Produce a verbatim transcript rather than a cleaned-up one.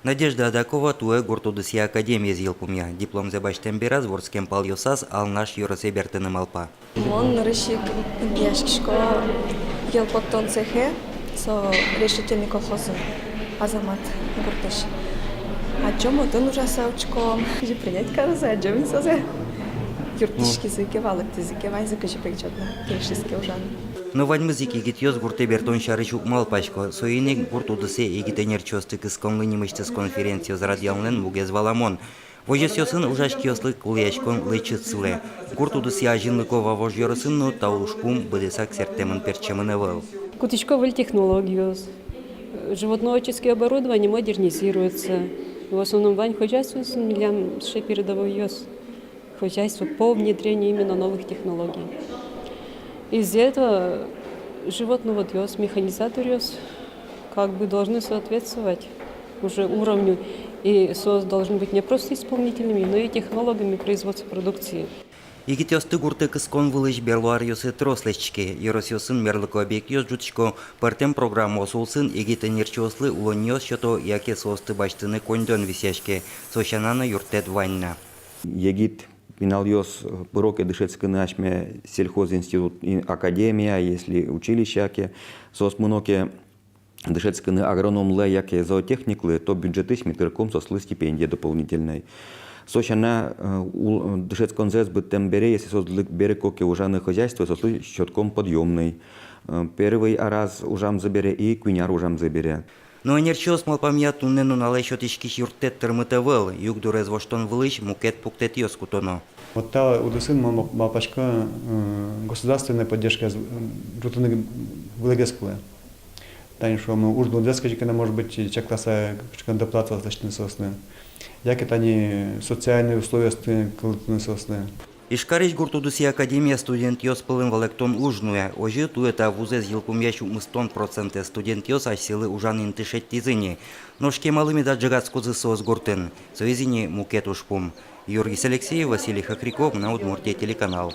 Надежда Адакова туэ гурт удысъя академиез йылпумъя. Дипломзэ басьтэм бераз вордскем палъёсаз Алнаш ёросэ бертыны малпа. Мон нырысь ик интыяськисько йӧл поттон цехе, со Решительный колхозын, Азамат гуртысь. Адӟом, отын ужаса учком. Кызьы принять карозы, адӟом ини созэ. Юрттӥськизы ке, валэктӥзы ке, ваньзы кызьы пегӟо но, кельшиз ке ужаны. Но ваньмыз ик егитъёс гуртэ бертон сярысь уг малпасько. Соин ик гурт удысэ егит ӧнерчиосты кысконлы нимысьтыз конференциос радъянлэн мугез валамон. Возёсъёсын ужась киослы кулэяськон лэчыт сылэ. Гурт удысъя азинлыко Вавож ёросын но та ужпум быдэсак сэрттэмын-пертчемын ӧвӧл. Кутӥсько выль технологиос. Животноводческий оборудование модернизируется. В основном вань хозяйствосын милям сыӵе передовойёс. Хозяйство по внедрению именно новых технологий. Из-за этого животноводъёс, механизаторъёс как бы должны соответствовать уже уровню, и соос должны быть не просто исполнителями, но и технологами производства продукции. Егитъёсты гуртэ кыскон вылысь берло аръёсы трос лэсьтӥське. Ёросъёсын мерлыко объектъёс ӝутӥсько, пӧртэм программаос улсын егит ӧнерчиослы улонниос сёто яке соосты басьтыны коньдон висъяське. Со сяна но юрттэт вань на. Егит пиналъёс пыро ке дышетскыны асьме сельхозинститут, ин-, академия, если училище ке, соос мыно ке дышетскыны агрономлы яке зоотехниклы, то бюджетысь ми тырком соослы стипендия дополнительной. Со сяна, э, ул-, дышетсконзэс быдтэм бере, если соослы берыко ке ужаны хозяйствое, соослы сётком подъёмный. Э, первый араз ужамзы бере и куинь ар ужамзы бере. Но ӧнерчиос малпамъя, туннэ нуналэ сётӥськись юрттэт тырмыт ӧвӧл, югдурез воштон вылысь мукет пуктэтъёс кутоно. Вот та удысын мон мал-, малпасько, э, государственной поддержка з-, м, ӝутыны вылэгес кулэ. Тани шуом, уждунзэс кызьы ке но, может быть, чакласа, кызьы ке но доплатаос лэсьтыны соослы. Яке тани социальной условиосты кылдытыны соослы. Ижкарысь гурт удысъя академия студентъёс пӧлын валэктон уж нуэ. Озьы, туэ та вузэз йылпумъясь укмыстон процентэз студентъёс асьсэлы ужан инты шедьтӥзы ини. Нош кемалы меда ӝегатскозы соос гуртын? Соиз ини мукет ужпум. Юргис Алексеев, Василий Хохряков, «Мынам Удмуртие» телеканал.